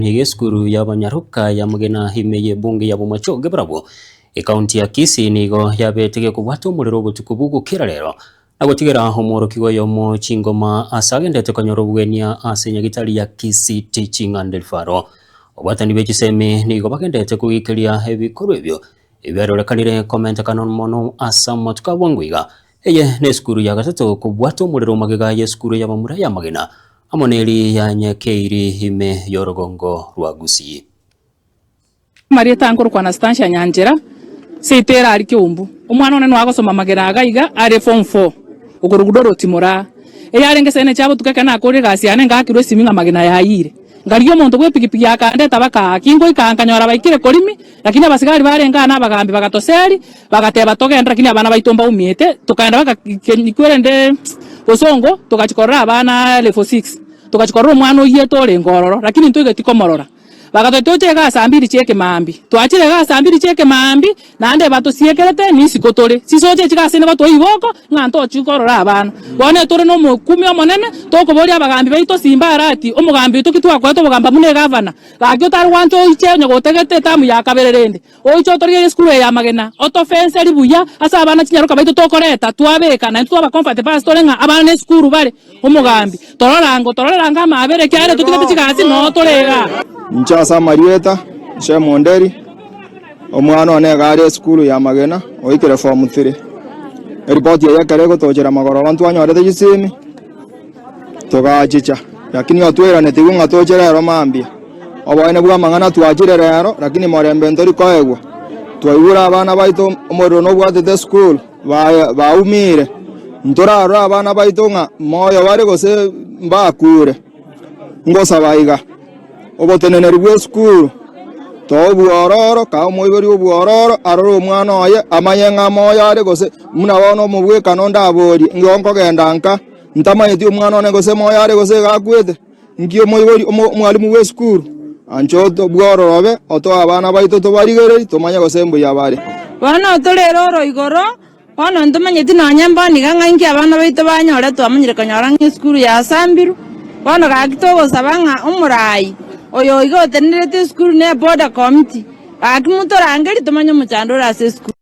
Nigo esukuru y'abanyaroka ya Magena ime y'ebunge ya Bomachoge barabwo ekaunti ya Kisii nigo yabete gekobwata omorero obotuko bw'ogokera rero na gotigera omworokigwa oyomo chingoma ase agendete konyora obogenia ase nyagitari ya Kisii Teaching and Referral. Obwatani bwe chisemi nigo bagendete kogikeria ebikorwa ebio ebiarorekanire komentekana mono ase amatuko a bwango iga. Eye nesukuru ya gatato kobwata omorero magega y'esukuru y'abamura ya Magena Amo neri ya Nyakeiri ime y'orogongo rwa Gusii. Amarieta nkorokwa Anastasia Nyanchera, seito ere aria Keumbu. Omwana one noagosoma amagena iga iga are form four, okorokwa Dorothy Moraa. Eyarenge saa ine chia botuko ekero nakorire egasi yane ngakirwa esimi ng'a amagena yayire. Nkarigia omonto bw'epikipiki akandeta baka aa. Kingoika aa nkanyora baikire korimi, lakini abasigari barenge aa na abagambi bagatoseri, bagateba togende lakini abana baito mbaumiete, tokaenda baka kwerende bosongo togachia korora abana level six, togachia korora omwana oiyete orenge ororo lakini ntoigeti komorora. Bagatotebia toche igaa saa mbiri chia ekemaambia, twachire igaa saa mbiri chia ekemaambia, naende batosiekerete nisiko tore, chisoche echi gase nigo toigwa oko ng'a ntochi korora abana. Bono etore na omokumi omonene, tokoboria abagambi baito Simba Arati, omogambi oito ki twakorete obogamba buna egavana, gaki otare gwancha oiche onye gotagete etamu ya kabere rende, oiche otorigererie esukuru eye y'amagena, otofenseri buya ase abana chinyaroka baito tokoreta twabeka, naintwe twaba comfortable ase tore ng'a abana na esukuru bare. Omogambi, torora ango, tororere ango amaabera, ekiagera totigete chigasi noo tore igaa. Inche ase amarieta, Shem Onderi, omwana one iga are esukuru ya Magena, oikire form three. Eripoti eye ekero egotochera magoroba ntwanyorete chisimi, togachicha, lakini otweranetigwe ng'a toche rero mambia. Oboene bw'amang'ana twachire rero, lakini morembe ntori koegwa. Twaigure abana baito omorero nobwatete esukuru. Baumire, ntorarore abana baito ng'a moyo bare gose mbakure. Ngosaba iga, oboteneneri bw'esukuru toa obwororo, kaa omoibori obwororo, arore omwana oye, amanye ng'a moyo are gose buna bono omobwekano ndaborie, nigo nkogenda nka, ntamanyeti omwana one gose moyo are gose iga akwete. Inki omoibori omwalimu bw'esukuru anche bwororobe otoe abana baito tobarigererie tomanye gose mbuya bare. Bono tore eroro igoro, bono ntomanyeti nonya mbono iga ng'a inki abana baito banyore twamanyire konyora ng'a esukuru yasambirwe. Bono gaki togosaba ng'a omorai oyo iga otenenerete esukuru ne eboda committee, gaki motorangerie tomanye omochando ore ase esukuru.